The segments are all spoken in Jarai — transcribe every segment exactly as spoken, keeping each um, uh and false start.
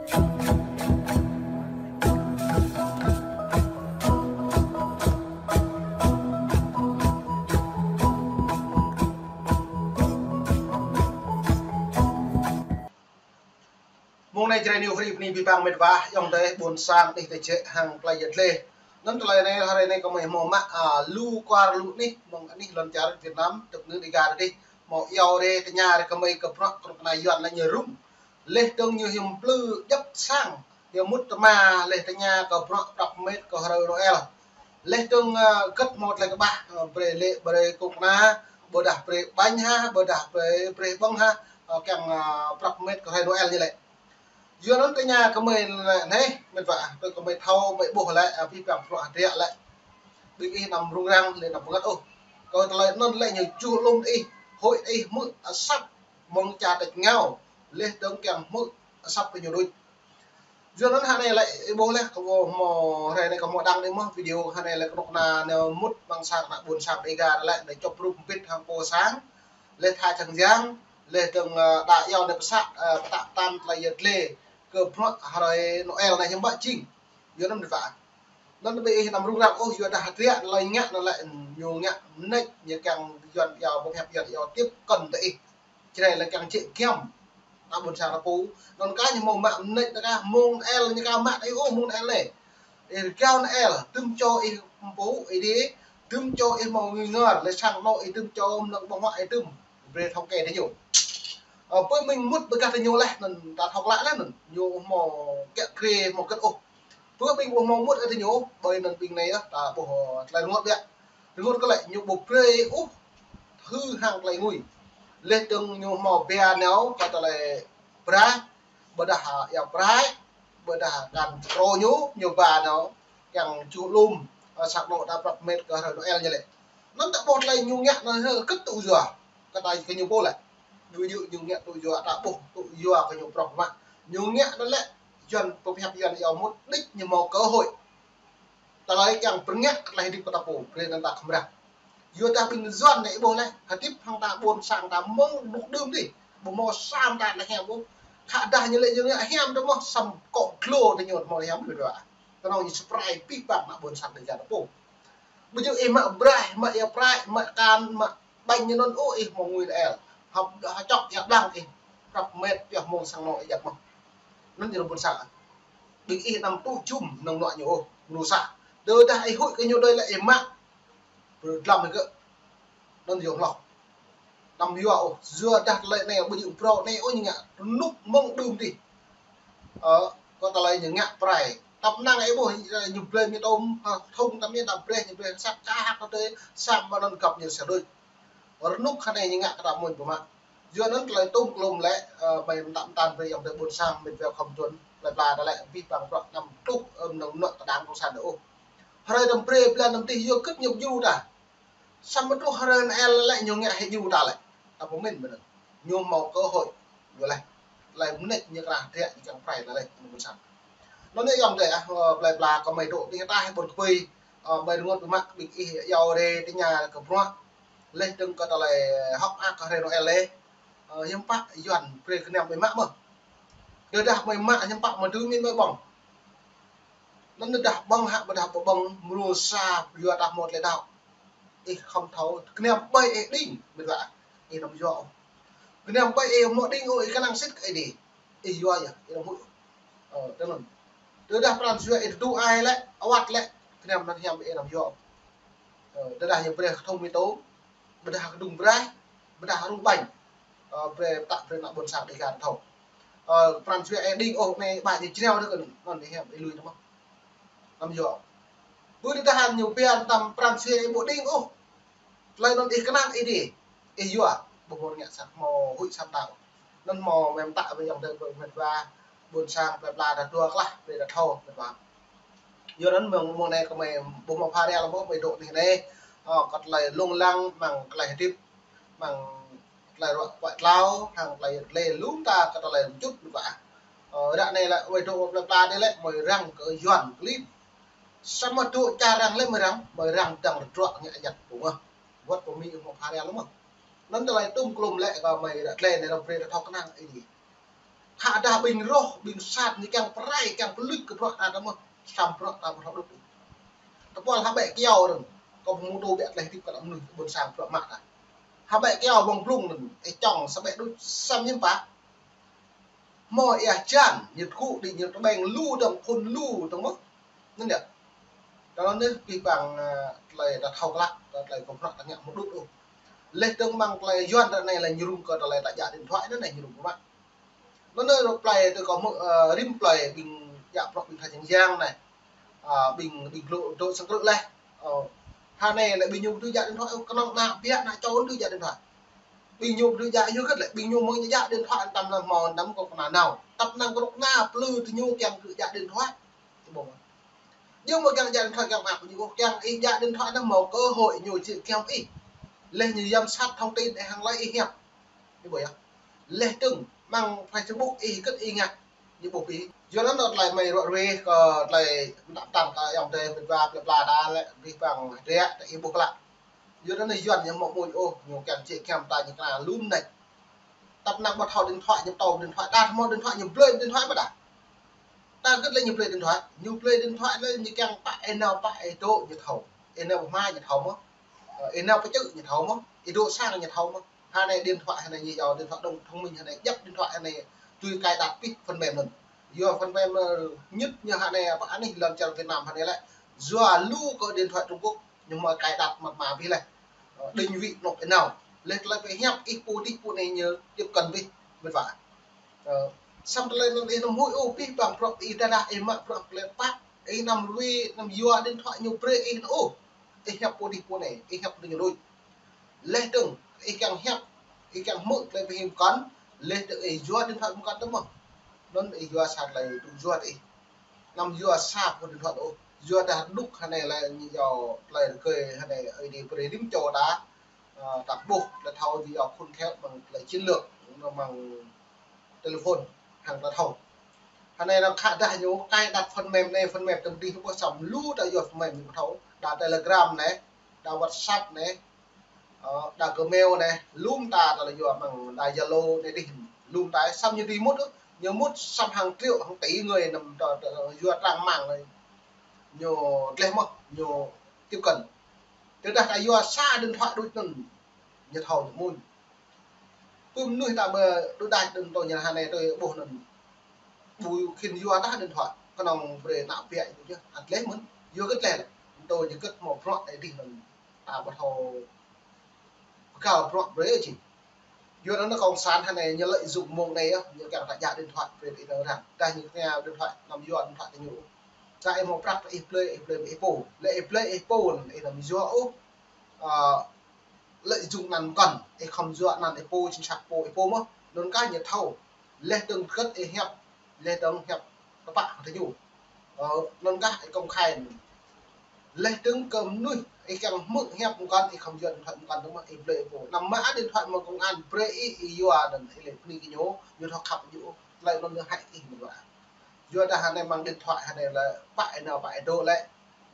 Mông anai Jrai New Free bơni abih bang met wa, ayŏng adơi ƀôn sang anih tơčĕ hăng plơi yơh gleh. Anŭn tơlơi anai hrơi anai gơmơi hmâo mă, a, lu kwar lu anih, mơ̆ng anih lŏn čar Việt Nam, tơpơ̆ng anŭn Dega adih, hmâo iâu rai tơña rai gơmơi kơ bruă kơnuk kơna Yuan lĕ ñu rŭng. Laih dơ̆ng ñu hiam plư djŏp sang, ñu mŭt tơma laih tơña kơ bruă prăp met kơ hrơi Noel. Laih dơ̆ng, a, hơget hmâo tơlơi kơƀah, a, brơi lĕ brơi kơnuk kơna, ƀôdah brơi ƀañ hă, ƀôdah brơi, brơi ƀơ̆ng hă, a, kiăng, a, prăp met kơ hrơi Noel ñu lĕ. Yua anŭn tơña gơmơi lĕ anai, met wa, tui gơmơi thâo, gơmơi ƀuh lĕ, a, abih bang bruă hơdră lĕ. Ƀing ih anăm rŭng răng, lĕ anăm bơngăt ôh. Kơ tơlơi anŭn lĕ ñu čuh lŏm ih, hơi ih hmư̆ asăp, mơ̆ng čar tač rơngiao, laih dơ̆ng kiăng hmư̆ asăp kơ ñu đôč. Yua anŭn hơnai lĕ ih ƀuh lĕ, kâo hmâo hrơi anai kâo hmâo đăng anai mơ̆n video hơnai lĕ kơnuk kơna ñu mŭt amăng sang ană ƀôn sang Dega lĕ, ñu čŏp rup hơbĭt hăng pô sang, laih tha čang yang, laih dơ̆ng, a, đa iâu anai pơsă, a, pơtă pơtăn tơlơi yơh gleh, kơ bruă hrơi Noel anai hiư̆m pă jing. Yua anŭn met wa. Anŭn ƀing ih anăm rŭng răng ôh, yua dah hơdră tơlơi ngă anŭn lĕ, ñu ngă mơneč, ñu kiăng Yuan iâu, boh hiăp Yuan iâu tiếp cận tơ ih. Jrai lĕ kiăng čĕ giăm. Ană ƀôn sang ta pô. Anŭn kah ñu hmâo mă mơneč anŭn kah mông Noel ñu kah mă ih ôh mông Noel anai. Ih rơgao Noel, tơm čô ih pô, ih đĭ, tơm čô ih hmâo ngui ngor, lĕ sang anŏ ih tơm čô mơnơ̆ng ƀơ̆ng huă ih tơm. Brơi thâo kơ tơ ñu. Ơ, pơ ƀing mŭt ƀơi gah tơ ñu leh, anŭn ta thâo klă leh anŭn. Ñu hmâo kiă kriê, hmâo hơget ôh. Pơ ƀing ƀu hmâo mŭt ơ tơ ñu, ƀơi anŭn ƀing anai yơh, ta ƀuh, ơ, tơlơi rơngot biă. Rơngot kơ lĕ ñu ƀu brơi ôh, hư hăng tơlơi ngui. Laih dơ̆ng ñu hmâo bia nao, kơ tơlơi braih, ƀôdah, a, iâu braih, ƀôdah akan čơkrô ñu, ñu ba nao, kiăng čuh lŏm, a, sang anŏ ta prăp met kơ hrơi Noel ñu lĕ. Anŭn ta ƀuh tơlơi ñu ngă anŭn hơ, hơget tŭ yua, kơ ta kơ ñu pô lĕ. Ñu yua ñu ngă tŭ yua, ta ƀuh tŭ yua kơ ñu prŏng mă. Ñu ngă anŭn lĕ, Yuan, pơhiăp Yuan iâu mŭt đĭč ñu hmâo cơ hội. Tơlơi kiăng pơrơngiă kơ tơlơi hơdip kơ ta pô, brơi anŭn ta khŏm răng. Yua dah ƀing Yuan anai ih ƀuh leh, hơdip hăng ta ƀôn sang ta mơ̆ng đŭk đưm dih. Ƀu hmâo sa mơta anai hiam ƀuh. Khă dah ñu lĕ ñu ngă hiam tơ mơ̆, samơ̆ kŏ glô tơ ñu hmâo hiam ƀuh dua. Tơnŏng ñu spray abih bang ană ƀôn sang Dega ta pô. Ƀu djơ̆ ih mă braih, mă iâu braih, mă akan, mă ƀañ ñu anŭn ôh ih hmâo ngui Noel. Hăp, hơčŏk iâu đang ih. Prăp met pioh mông sang anŏ ih djăp mơ̆n. Anŭn ñu ƀôn sang. Ƀing ih anăm tŭ jum mơnơ̆ng anŏ ñu ôh, mơnuih sa. Tơdah ih huĭ kơ ñu đơi lĕ ih mă. Pơdlăm ih gơ̆. Anŭn yơh hloh. Anăm yua ôh, yua dah tơlơi anai ƀu djơ̆ phrâo anai ôh ñu ngă rơnŭk mơ̆ng đưm dih. Ơ, kơ tơlơi ñu ngă prai. Tăp năng ih ƀuh, ñu blơi mơ̆ng tôm, ha, thŭng tăm ñu tăm brơi, ñu brơi săk čah hăk kơ tơi, samơ̆ anŭn găp ñu sa đôč. Rơnŭk hơnai ñu ngă kơ ta mơ̆n pơmă. Yua anŭn tơlơi tŭm klôm lĕ, ơ, mơi mơtă mơtăn brơi ayŏng adơi ƀôn sang, met wa khŏm tuan, plơi pla ta lĕ, abih bang bruă anăm tŭ, ơ, mơnơ̆ng anŏ tơdang kông san đơi ôh. Hrơi anăm brơi blan anăm tih yua hơget ñu djru ta. Samơ̆ truh hrơi Noel lĕ ñu ngă hĭ djru ta lĕ. Ta pơmĭn mơ̆n. Ñu hmâo cơ hội. Yua leh. Tơlơi mơneč ñu kơnang hơdră ñu kiăng prai ta lĕ, anŭn ƀôn sang. Anŭn yơh ayŏng adơi ah, ơ, plơi pla kơ mơi dŏ anih ta hĭ ƀôn kơpơi, ơ, mơi rơngot pơmă ƀing ih iâu rai tơña kơ bruă. Laih dơ̆ng kơ tơlơi hŏk mơak kơ hrơi Noel lĕ. Ơ, hiư̆m pă Yuan brơi kơnăm mơi mă mơ̆n. Tơdah mơi mă hiư̆m pă mơi tui mĭn mơi ƀơ̆ng. Anŭn tơdah ƀơ̆ng hă, ƀôdah ƀu ƀơ̆ng, mơnuih sa yua dah hmâo tơlơi đaŏ. Ih khŏm thâo, kơnăm ƀai ih đing, met wa. Ih anăm yua ôh. Kơnăm ƀai ih hmâo đing ôh, ih kơnang sĭt kơ ih đing. Ih yua yơh, ih anăm huĭ. Ơ, tơnŭn. Tơdah pran jua ih tơdu ai lĕ, awăt lĕ, kơnăm anŭn hiam ih anăm yua ôh. Ơ, tơdah ñu brơi kơthŭng mì tôm, ƀôdah kơdŭng braih, ƀôdah rŭng ƀañ. Ơ, brơi pơtă brơi ană ƀôn sang Dega thâo. Ơ, pran jua ih đing ôh anai ƀă ñu jrao dơ̆ng kơ anŭn, anŭn ih hiam ih lui tơ mơ̆n. Anăm yua. Ƀu tơdah ñu pia tăm pran jua ih ƀu đing ôh. Tơlơi anŭn ih kơnang ih đing. Ih yua. Ƀu hmâo ngă sa hmâo huĭ sa mơta ôh. Anŭn hmâo mơi mơtă brơi ayŏng adơi met wa ƀôn sang plơi pla ta dua klah brơi ta thâo met wa. Yua anŭn mơ̆ng mông anai kơ mơi ƀu hmâo pha rel mơ̆n mơi dŏ anih anai. Ơ, kơ tơlơi lông lăng mơ̆ng tơlơi hơdip. Mơ̆ng tơlơi ruă kuai tlâo, hăng tơlơi lĕ lŏm ta kơ tơlơi mơčut met wa. Ơ, ră anai lĕ, mơi dŏ plơi pla anai lĕ, mơi răng kơ Yuan klin. Samơ̆ dŏ čar arăng lĕ mơi răng, mơi răng dăng rơdruă ngă ayăt pô mơ̆n. Wơ̆t pô mĭn hmâo pha rel mơ̆n. Anŭn tơlơi tŭm klôm lĕ kơ mơi ră tơlơi anai răng brơi ta thâo kơnang ih đing. Khă dah ƀing roh, ƀing sat ñu kiăng pơrai, kiăng pơluč kơ bruă ta tơ mơ̆, samơ̆ bruă ta ƀu thâo đôč. Tơpul hơbĕ kyâo rơ̆ng, kâo pơmŭt tơ ƀiă tơlơi hơdip kơ ană mơnuih ƀôn sang bruă mă ta. Hơbĕ kyâo mơ̆ng blung anŭn, ih čŏng sa ƀĕ đôč, samơ̆ ñu pă. Hmâo ia hơjan, ñu tơgŭ đĭ ñu tơƀeng lu dơ̆ng phŭn lu dơ̆ng mơ̆. Anŭn yơh. Tơlơi anŭn pih pang, ơ, tơlơi ta thâo klă, tơlơi kơ bruă ta ngă mơ̆ đôč ôh. Leh dơ̆ng mơ̆ng tơlơi Yuan ta anai lĕ ñu rŭng kơ tơlơi ta djă điện thoại anŭn anai ñu rŭng kơ mă. Anŭn anai rŏk plơi tơ kâo hmư̆, ơ, rĭm plơi ƀing djă bruă ƀing tha čang yang anai. Ơ, ƀing, ƀing glô dŏ sang krư̆ leh. Ơ, hơnai lĕ ƀing ñu tŭ djă điện thoại, kơnơ̆ng ană ƀiă ană čô tŭ djă điện thoại. Ƀing ñu tŭ djă yua hơget lĕ, ƀing ñu mơ̆ng djă điện thoại tơl lăm hmâo năm kơ kơna nao. Tăp năng kơ rŏk ană plư tơ ñu kiăng kơ djă điện thoại. Ih ƀuh mơ̆. Yua mơ̆ kiăng djă điện thoại kiăng mă ñu ƀuh kiăng ih djă điện thoại anŭn hmâo cơ hội ñu či kiăng ih. Leh ñu giám sát thông tin ih hăng lơi ih hiăp. Ih ƀuh yơh. Leh dơ̆ng mơ̆ng Facebook ih hơget ih ngă. Ñu ƀuh ih. Yua anŭn tơlơi mơi ruă ruê kơ tơlơi mơtam tam kơ ayŏng adơi mĕt wa plơi pla ta lĕ pih pang hơdră ta ih ƀuh klă. Yua anŭn Yuan ñu hmâo mơ̆n ôh, ñu kiăng či kiăng ta ñu kơna lŭm anai. Tăp năng ƀu thâo điện thoại ñu tŏ điện thoại, ta hmâo điện thoại ñu blơi điện thoại mơ̆ đa. Ta hơget lĕ ñu blơi điện thoại, ñu blơi điện thoại lĕ ñu kiăng pă ih nao pă ih dŏ ñu thâo. Ih nao pơ hma ñu thâo mơ̆. Ơ, ih nao pơ čư̆ ñu thâo mơ̆. Ih dŏ sang ñu thâo mơ̆. Hơnai điện thoại hơnai ñu yua điện thoại thông minh hơnai djăp điện thoại hơnai tui cài đặt pih phần mềm anŭn. Yua phần mềm, ơ, nhất ñu hơnai pơ anih lŏn čar Việt Nam hơnai lĕ. Yua lu kơ điện thoại Trung Quốc ñu hmâo cài đặt mật mã pih leh. Ơ, định vị anŏ ih nao. Leh tơlơi pơhiăp ih pô dih pô anai ñu tiếp cận pih mĕt wa. Ơ, samơ̆ tơlơi anŭn ih anăm huĭ ôh pih pang bruă ih dah dah ih mă bruă lĕ pă ih anăm lui anăm yua điện thoại ñu brơi ih anŭn ôh. Ih hiăp pô dih pô anai, ih hiăp tơ ñu đôč. Leh dơ̆ng ih kiăng hiăp, ih kiăng hmư̆ tơlơi pơhiăp mơkăn, leh dơ̆ng ih yua điện thoại mơkăn tơ mơ̆. Anŭn ih yua sa tơlơi tŭ yua tơ ih. Anăm yua sa pô điện thoại ôh. Yua dah đŭk hơnai lĕ ñu yua tơlơi rơgơi hơnai ih đĭ brơi rĭm čô ta, ơ, ta ƀuh ta thâo ñu yua khôn khéo mơ̆ng tơlơi chiến lược, mơ̆ng téléphone hăng ta thâo. Hơnai anŭn khă dah ñu cài đặt phần mềm anai phần mềm tơm dih ƀuh samơ̆ lu ta yua phần mềm ñu thâo. Đa Telegram anai, đa WhatsApp anai, ơ, đa Gmail anai, lŭm ta tơlơi yua mơ̆ng đa Zalo anai dih. Lŭm ta samơ̆ ñu dih mŭt, ñu mŭt samơ̆ hàng triệu, hàng tỷ người năm ta, ta yua trang mạng anai. Ñu gleh mơ̆, ñu tiếp cận. Tơdah ta yua sa điện thoại đôč anŭn, ñu thâo ñu mŭn. Pơ mơnuih ta ƀu đôč đač đơ̆ng tơ ñu hơnai tơ ƀuh anŭn. Ƀu khĭn yua tah điện thoại, kơnơ̆ng brơi ană ƀiă ñu yơh, ăt leh mơ̆n, yua hơget leh lĕ. Tơ ñu hơget hmâo bruă anai dih anŭn, ta ƀu thâo pơkăl bruă brơi či. Yua anŭn cộng sản hơnai ñu lợi dụng mông anai yơh, ñu kiăng ta djă điện thoại brơi ih nao răng. Dah ñu kiăng điện thoại, anăm yua điện thoại tơ ñu. Sa ih hmâo prăk ih blơi, ih blơi ih pô. Lĕ ih blơi ih pô, ih anăm yua ôh. Ơ, lợi dụng anăn mơkăn, ih khŏm yua anăn ih pô, chính xác pô ih pô mơ̆. Anŭn kah ñu thâo. Leh dơ̆ng hơget ih hiăp, leh dơ̆ng hiăp tơpă hăng tơ ñu. Ơ, anŭn kah ih công khai. Leh dơ̆ng kơ mơnuih, ih kiăng hmư̆ hiăp mơkăn, ih khŏm yua điện thoại mơkăn tơ mơ̆, ih blơi ih pô. Anăm mă điện thoại mơ̆ng công an, brơi ih, ih yua anŭn, ih lĕ bơni kơ ñu, ñu thâo khăp ñu, tơlơi anŭn ñu hại ih mơ̆n wa. Yua dah hơnai mơ̆ng điện thoại hơnai lĕ pă ih nao pă ih dŏ lĕ.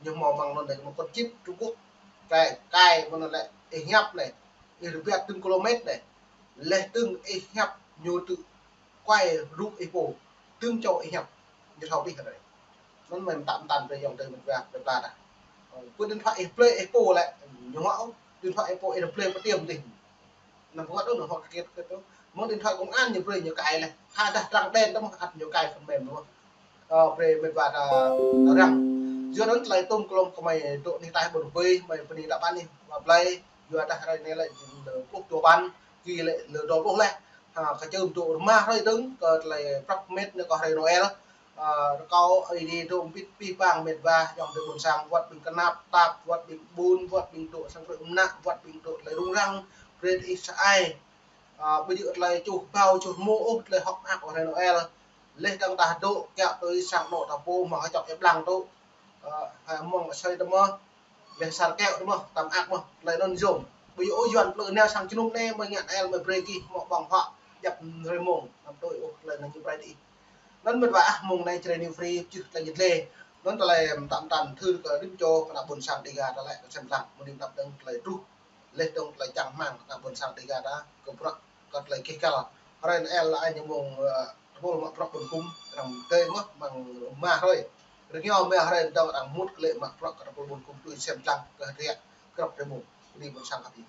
Ñu hmâo mơ̆ng anŭn lĕ mơ̆ng kơnơ̆ng čip Trung Quốc. Cài, cài mơ̆ng anŭn lĕ ih hiăp lĕ. Ih rơbat tơm kilômet lĕ. Leh dơ̆ng ih hiăp ñu tŭ quay rup ih pô. Tơm čô ih hiăp. Ñu thâo dih hơnai. Anŭn mơ̆n mơtam mơtam brơi ayŏng adơi mĕt wa, brơi pla dah. Ơ, pơ điện thoại ih blơi ih pô lĕ. Ñu hmâo, điện thoại ih pô ih blơi pơtiêm dih. Anăm pơngăt ôh, anăm pơngăt kơ kĕt kĕt ôh. Mơ̆ng điện thoại công an ñu brơi ñu cài leh. Khă dah trắng đen tơ mơ̆ ăt ñu cài phần mềm tơ mơ̆. Ơ, brơi mĕt wa ta, ta răng. Yua anŭn tơlơi tŭm klŏm kơ mơi dŏ anih ataih ƀôn ƀơi, mơi bơni đa ƀăn anih wa blai. Yua dah hrơi anai lĕ jing lơ pluh dua ƀăn, ki lĕ lơ dua pluh leh. Ha, kơ čơm dŏ rơma hrơi dơ̆ng kơ tơlơi prăp mĕt anai kơ hrơi Noel. Ơ, rơkâo Ơi Adai dŏ mbĭt pih pang mĕt wa, ayŏng adơi ƀôn sang, wơ̆t ƀing kơnap tap, wơ̆t ƀing ƀun, wơ̆t ƀing dŏ sang krư̆ mơnă, wơ̆t ƀing dŏ tơlơi rŭng răng, brơi ih sa ai. Ơ, ƀu djơ̆ tơlơi čuh ƀâo čuh rơmô ôh, tơlơi hơ̆k mơak hrơi Noel. Leh dơ̆ng ta dŏ kiăo tui sang anŏ ta pô, mơ̆ng hơčŏk ih blang tŭ. Ơ, hơmâo asơi tơ mơ̆. Leh sar kiăo tơ mơ̆, ta mơak mơ̆, tơlơi anŭn yôm. Ƀu djơ̆ ôh Yuan plư nao sang jơnum anai, mơi ngă Noel, mơi brơi gih, hơmâo ƀơ̆ng huă, djăp hrơi mông, anăm tui ôh, tơlơi anŭn ñu brơi đĭ. Anŭn mĕt wa ah, mông anai Jrai New Free, pơčeh tơlơi ñu dlê. Anŭn tơlơi mơtam mơtam thư kơ rĭm čô, kơ ană ƀôn sang Dega ta lĕ, kơ sem lăng, mơ̆ng anai mơtam dơ̆ng tơlơi truh. Leh dơ̆ng tơlơi čang rơmang, kơ ană ƀôn sang Dega ta, kơ bruă, kơ tơlơi kih kăl. Hrơi Noel lĕ ai ñu mông, ơ, Pôl mă bruă ƀun kum, arăng tê mơ̆ mơ̆ng rơma hrơi. Rơngiao rơma hrơi dơ̆ng arăng mŭt kơ lĕ mă bruă kơ pôl ƀun kum tui sem lăng kơ hơdră krăp rơmô. Bơni ƀôn sang khăp hĭ.